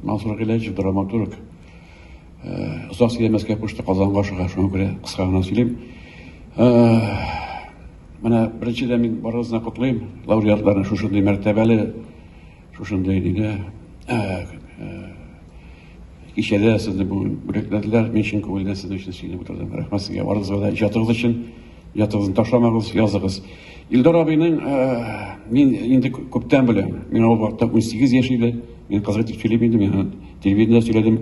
Мансур Гыйләҗев, драматург. Озак сөйләмәскә кушты, Казанга ашыга, шуңа күрә кыска гына сөйлим. Менә беренчедән мин барыгызны котлыйм, лауреатларны шушындый мәртәбәле, шушындый нидә кичәдә сезне бүген бүләкләделәр. Мин чын күңелдән сезнең өчен сөенеп утырдым. Рәхмәт сезгә барыгызга да иҗатыгыз өчен. Иҗатыгызны ташламагыз, языгыз. Илдар абыйның мин инде күптән беләм. Миңа ул вакытта 18 яшь иде. Мин кызык итеп сөйлим инде, мин телевидениедә сөйләдем.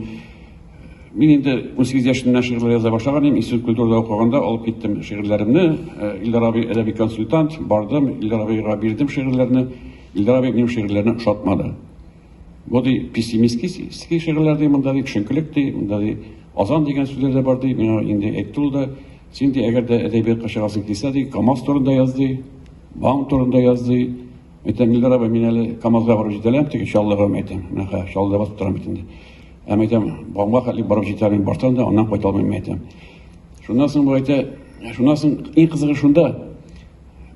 Мин инде 18 яшемнән шигырьләр яза башлаган идем. Институт культурада укыганда алып киттем шигырьләремне. Илдар абый әдәби консультант, бардым, Илдар абыйга бирдем шигырьләрне. Илдар абый минем шигырьләрне ошатмады. Бу ди пессимистический шигырьләр ди, монда ди төшенкелек ди, монда ди азан дигән сүзләр дә бар ди. Миңа инде әйтте ул да, син ди, әгәр дә әдәбиятка чыгасың килсә ди, КАМАЗ турында яз ди, БАМ турында яз ди. Әйтәм, Илдар абый, мин әле КАМАЗга барып җитәләм, теге Чаллыга әйтәм. Менә хәзер Чаллыда басып торам бит инде. Ә әйтәм, БАМга хәтле барып җитә алмыйм, барсам да аннан кайта алмыйм әйтәм. Шуннан соң бу әйтә, шуннан соң иң кызыгы шунда,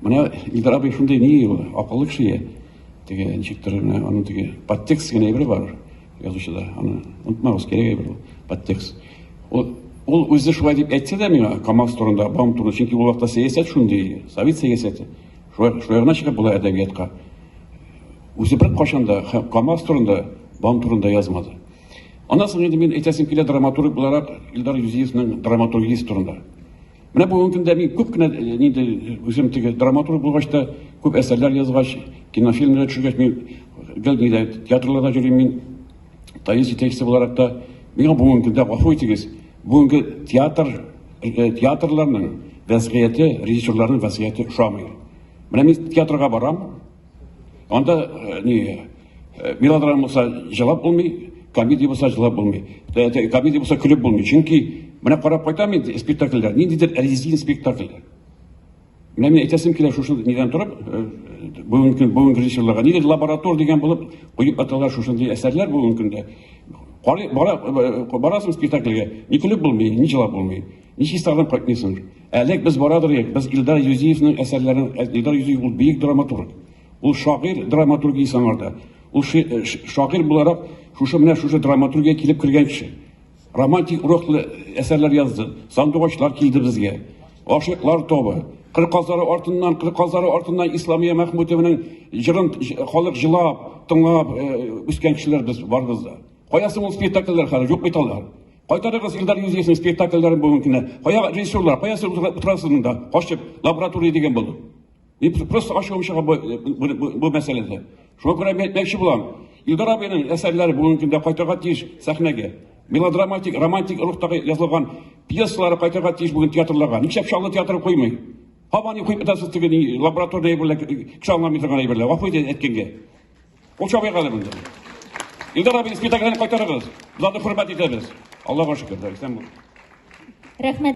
менә Илдар абый шундый ни ул, акыллы кеше. Теге ничектер менә аның теге подтекст дигән әйбер бар язучыда. Аны онытмагыз, кирәк әйбер ул, подтекст. Ул үзе шулай дип әйтсә дә миңа КАМАЗ турында, БАМ турында, чөнки ул вакытта сәясәт шундый, совет сәясәте. Шулай, шулай гына чыгып була әдәбиятка. Үзе бер кашан да КАМАЗ турында, БАМ турында язмады. Аннан соң инде мин әйтәсем килә драматург буларак Илдар Юзиевның драматургиясе турында. Менә бүгенге көндә мин күп кенә нинди үзем теге драматург булгач та, күп әсәрләр язгач, кинофильмнар төшергәч, мин гел нидә театрларда йөрим мин. Таиз җитәкчесе буларак та, миңа бүгенге көндә гафу итегез, бүгенге театр театрларның вәзгыяте, режиссерларның вәзгыяте ошамый. Менә мин театрга барам, Анда ни мелодрама булса җылап булмый, комедия булса җылап булмый. Комедия булса көлеп булмый. Чөнки менә карап кайтам инде спектакльләр, ниндидер резин спектакльләр. Менә мин әйтәсем килә шушы нидән торып, бүгенге көн бүгенге режиссерларга нидер лаборатор дигән булып куеп аталар шушындый әсәрләр бүгенге көндә. Карый бара барасың спектакльгә, ни көлеп булмый, ни җылап булмый. Ни чистарынып кайтмыйсың. Әлек без барадыр идек, без Илдар Юзиевның әсәрләрен, Илдар Юзиев ул бөек драматург. Ул шагыйрь драматургиясе аңарда. Ул шагыйрь буларак шушы менә шушы драматургия килеп кергән кеше. Романтик рухлы әсәрләр язды. Сандугачлар килде безгә. Ашыклар тобы. Кыр казлары артыннан, кыр казлары артыннан Исламия Мәхмүтованың җырын халык җылап, тыңлап үскән кешеләр без барбыз да. Кая соң ул спектакльләр хәзер? Юк бит алар. Кайтарыгыз Илдар Юзиевның спектакльләрен бүгенге көндә. Кая режиссерлар, кая сез утырасыз монда? Качып, лаборатория дигән булып. Мин просто ачуым чыга бу, бу, бу, бу мәсьәләдә. Шуңа күрә мин әйтмәкче булам. Илдар абыйның әсәрләре бүгенге көндә кайтырга тиеш сәхнәгә. Мелодраматик, романтик рухтагы язылган пьесалары кайтырга тиеш бүген театрларга. Нишләп Чаллы театры куймый? Һаман куеп ятасыз теге лаборатория әйберләр, кеше аңламый торган әйберләр. Гафу итегез әйткәнгә. Ул чабыйк әле монда. Илдар абый спектакльне кайтарыгыз. Без аны хөрмәт итәбез. Аллага шөкер, исән бул. Рәхмәт.